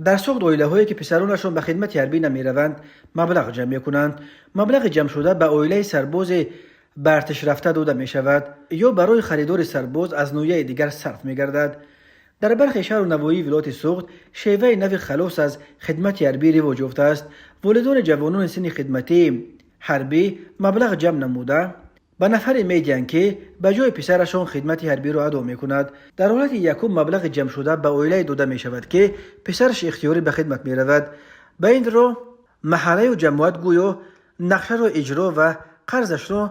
Дар Суғд оилаҳое, ки писаронашон ба хидмати ҳарбӣ намераванд, маблағ ҷамъ мекунанд. Маблағи ҷамъшуда ба оилаи сарбозе ба артиш рафта дода мешавад ё барои харидори сарбоз аз ноҳияи дигар сарф мегардад. Дар бархе шаҳру навоҳии вилояти Суғд шеваи нави халос аз хидмати ҳарбӣ ривоҷ ёфтааст. Волидони ҷавонони синни хидматии ҳарбӣ маблағ ҷамъ намуда, ба нафаре медиҳанд, ки ба ҷои писарашон хидмати ҳарбиро адо мекунад. Дар ҳолати якум маблағи ҷамъшуда ба оилае дода мешавад, ки писараш ихтиёрӣ ба хидмат меравад. Ба ин роҳ маҳаллаю ҷамоат гӯё нақшаро иҷро ва қарзашро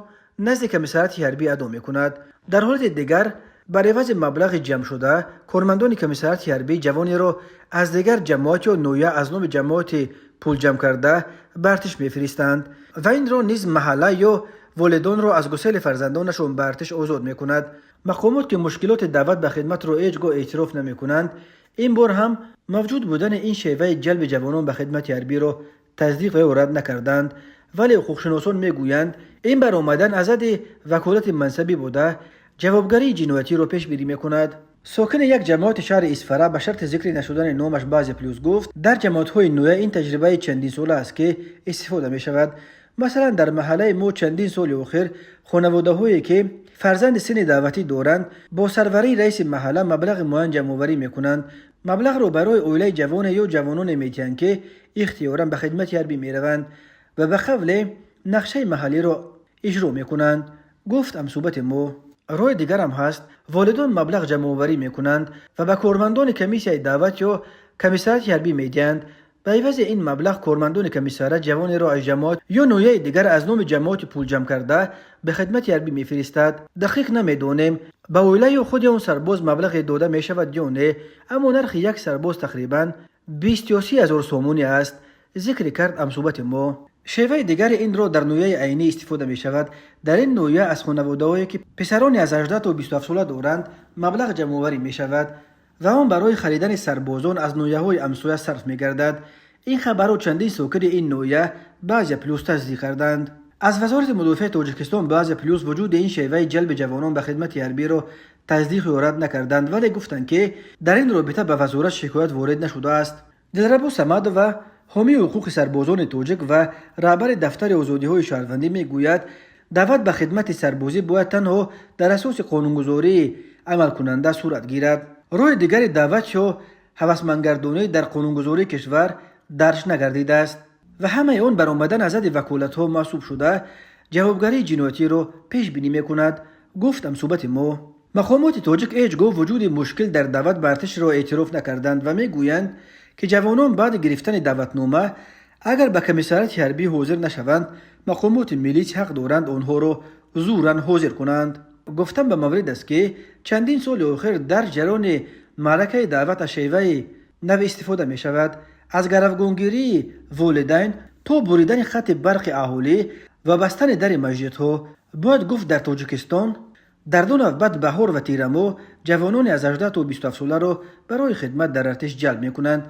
назди комиссариати ҳарбӣ адо мекунад. Дар ҳолати дигар, бар ивази маблағи ҷамъшуда, кормандони комиссариати ҳарбӣ ҷавонеро аз дигар ҷамоат ё ноҳия аз номи ҷамоати пул ҷамъ карда ба артиш мефиристанд ва инро низ маҳалла ё волидонро аз гусели фарзандонашон ба артиш озод мекунад. Мақомот, ки мушкилоти даъват ба хидматро ҳеҷ гоҳ эътироф намекунанд, ин бор ҳам мавҷуд будани ин шеваи ҷалби ҷавонон ба хидмати ҳарбиро тасдиқ ва ё рад накарданд. Вале ҳуқуқшиносон мегӯянд, ин баромадан аз ҳадди ваколати мансабӣ буда, ҷавобгарии ҷиноятиро пешбинӣ мекунад. Сокини як ҷамоати шаҳри Исфара ба шарти зикри нашудани номаш ба Азия Плюс гуфт, дар ҷамоатҳои ноҳия ин таҷрибаи чандинсола аст, ки истифода мешавад. Масалан, дар маҳаллаи мо чандин соли охир хонаводаҳое, ки фарзанди синни даъватӣ доранд, бо сарварии раиси маҳалла маблағи муайян ҷамъоварӣ мекунанд. Маблағро барои оилаи ҷавоне ё ҷавононе медиҳанд, ки ихтиёран ба хидмати ҳарбӣ мераванд ва ба қавле нақшаи маҳаллиро иҷро мекунанд, гуфт ҳамсӯҳбати мо. Роҳи дигарам ҳаст. Волидон маблағ ҷамъоварӣ мекунанд ва ба кормандони комиссияи даъват ё комиссариати ҳарбӣ медиҳанд. Ба ивази ин маблағ кормандони комиссариат ҷавонеро аз ҷамоат ё ноҳияи дигар аз номи ҷамоати пулҷамъ карда ба хидмати ҳарбӣ мефиристад. Дақиқ намедонем, ба оила ё худи он сарбоз маблағе дода мешавад ё не, аммо нархи як сарбоз тақрибан 20 ё 30 ҳазор сомонӣ аст, зикр кард ҳамсӯҳбати мо. Шеваи дигари инро дар ноҳияи Айнӣ истифода мешавад. Дар ин ноҳия аз хонаводаҳое, ки писароне аз 18 то 27 сола доранд, маблағ ҷамъоварӣ мешавад ва он барои харидани сарбозон аз ноҳияҳои ҳамсоя сарф мегардад. Ин хабарро чандин сокини ин ноҳия ба Азия Плюс тасдиқ карданд. Аз Вазорати мудофиаи Тоҷикистон ба Азия Плюс вуҷуди ин шеваи ҷалби ҷавонон ба хидмати ҳарбиро тасдиқ ё рад накарданд, вале гуфтанд, ки дар ин робита ба вазорат шикоят ворид нашудааст. Дилрабо Самадова, ҳомии ҳуқуқи сарбозони тоҷик ва раҳбари дафтари озодиҳои шаҳрвандӣ, мегӯяд, даъват ба хидмати сарбозӣ бояд танҳо дар асоси қонунгузории амалкунанда сурат гирад. Роҳи дигари даъват ё ҳавасмандгардонӣ дар қонунгузории кишвар дарҷ нагардидааст ва ҳамаи он баромадан аз ҳадди ваколатҳо маҳсуб шуда, ҷавобгарии ҷиноятиро пешбинӣ мекунад, гуфт ҳамсӯҳбати мо. Мақомоти тоҷик ҳеҷ гоҳ вуҷуди мушкил дар даъват ба артишро эътироф накарданд ва мегӯянд, ки ҷавонон баъди гирифтани даъватнома агар ба комиссариати ҳарбӣ ҳозир нашаванд, мақомоти милис ҳақ доранд онҳоро зӯран ҳозир кунанд. Гуфтан ба маврид аст, ки чандин соли охир дар ҷараёни маъракаи даъват аз шеваи нав истифода мешавад: аз гаравгонгирии волидайн то буридани хатти барқи аҳолӣ ва бастани дари масҷидҳо. Бояд гуфт, дар Тоҷикистон дар ду навбат, баҳор ва тирамоҳ, ҷавононе аз 18 то 27 соларо барои хидмат дар артиш ҷалб мекунанд.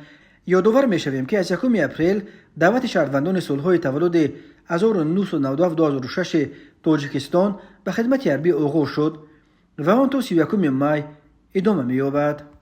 Ёдовар мешавем, ки аз 1 апрел даъвати шаҳрвандони солҳои таваллуди 1997, 2006 Тоҷикистон ба хидмати ҳарбӣ оғоз шуд ва он то 31 май идома меёбад.